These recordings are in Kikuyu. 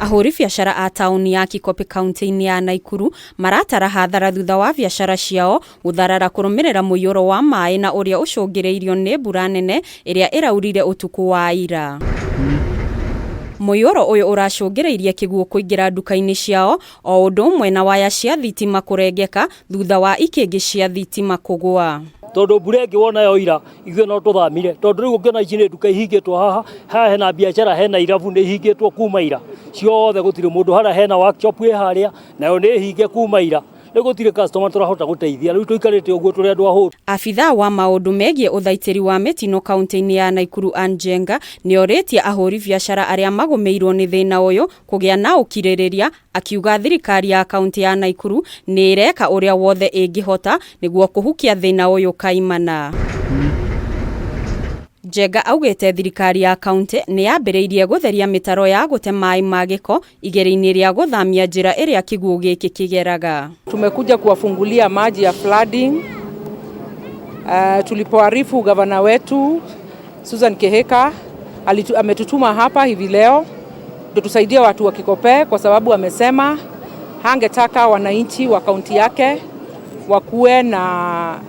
Ahũri biacara a taũni ya Kikopey kaunti-inĩ ya Naikuru maratara hathara thutha wa biacara ciao gũtharara kũrũmĩrĩra mũiyũro wa maĩ na ũrĩa ũcũngĩrĩirio nĩ mbura nene ĩrĩa ĩraurire ũtukũ wa ira. Mũiyũro ũyũ ũracũngĩrĩirie kĩguũ kũingĩra nduka-inĩ ciao o ũndũ ũmwe na waya cia thitima kũrengeka thutha wa ikĩngĩ cia thitima kũgũa. Tondũ mbura ĩngĩ wona yoira, ithuĩ no tũthamire, tondũ rĩu ũngĩona ici nĩ nduka ihingĩtwo haha, haha hena biacara, hena irabu nĩ ihingĩtwo kuma ira ciothe, gũtirĩ mũndũ harĩa, hena workshop ĩ harĩa nayo nĩ hinge kuma ira, rĩu gũtirĩ customer tũrahota gũteithia, rĩu tũikarĩte ũguo tũrĩ andũ ahũtu. Abithaa wa maũndũ megiĩ ũthaitĩri wa mĩtino kaunti-inĩ ya Naikuru Ann Njenga nĩorĩtie ahũri biacara arĩa magũmĩirwo nĩ thĩna ũyũ kũgĩa na ũkirĩrĩria, akiuga thirikari ya kaunti ya Naikuru nĩ ĩreka ũrĩa wothe ĩngĩhota nĩguo kũhukia thĩna ũyũ kaimana. Njenga augĩte thirikari ya kaunti nĩ yambĩrĩirie gũtheria mĩtaro ya gũte maĩ ma gĩko igeria-inĩ rĩa gũthamia njĩra ĩrĩa kĩguũ gĩkĩ kĩgeraga. Tumekuja kuwafungulia maji ya flooding. Tulipoarifu gavana wetu Susan Kihika ametutuma hapa hivi leo ndio tusaidie watu wa Kikopey, kwa sababu amesema hangetaka wananchi wa kaunti yake wakuwe na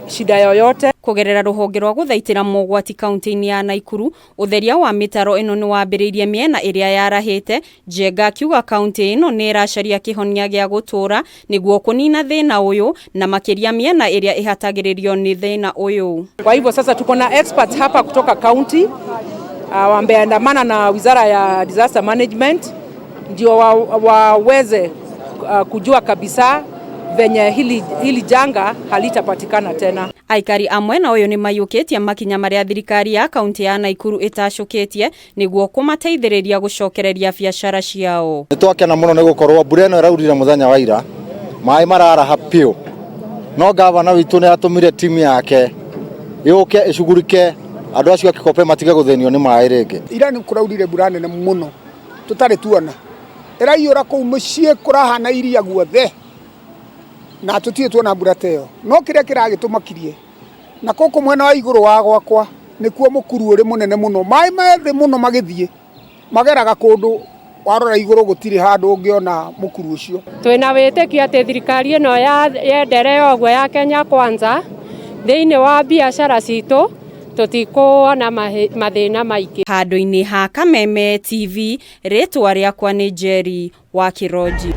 shida yoyote. Kũgerera rũhonge rwa gũthaitĩra mogwati kaunti-inĩ ya Naikuru, ũtheria wa mĩtaro ĩno nĩ wambĩrĩirie mĩena ĩrĩa yarahĩte. Njenga akiuga kaunti ĩno nĩ ĩracaria kĩhonia gĩa gũtũũra nĩguo kũnina thĩna ũyũ na makĩria mĩena ĩrĩa ĩhatagĩrĩrio nĩ thĩna ũyũ. Kwa hivyo sasa tuko na experts hapa kutoka county, wameandamana na wizara ya disaster management ndio waweze kujua kabisa venye hili janga halitapatikana tena. Aikari a mwena ũyũ nĩ maiyũkĩtie makinya marĩa thirikari ya kaunti ya Naikuru ĩtacũkĩtie nĩguo kũmateithĩrĩria gũcokereria biacara ciao. Nĩ twakena mũno nĩ gũkorwo mbura ĩno ĩraurire mũthenya wa ira, maĩ mararaha piũ, no gavana witũ nĩ atũmire timu yake yũke ĩcugurike andũ acio a Kikopey matige gũthĩnio nĩ maĩ rĩngĩ. Ira nĩ kũraurire mbura nene mũno tũtarĩ tuona, ĩraiyũra kũu mũciĩ kũrahana iria guothe na tũtirĩ tuona mbura ta ĩyo, no kĩrĩa kĩragĩtũmakirie na kũkũ mwena wa igũrũ wa gwakwa nĩkuo mũkuru ũrĩ mũnene mũno, maĩ methĩ mũno magĩthiĩ mageraga kũndũ warora igũrũ gũtirĩ handũ ũngĩona mũkuru ũcio. Twĩna wĩtĩkio atĩ thirikari ĩno yenderea ũguo ya Kenya Kwanza thĩinĩ wa biacara citũ tũtikuona mathĩna maingĩ. Handũ-inĩ ha Kameme TV, rĩtwa rĩakwa nĩ Njeri wa Kĩronji.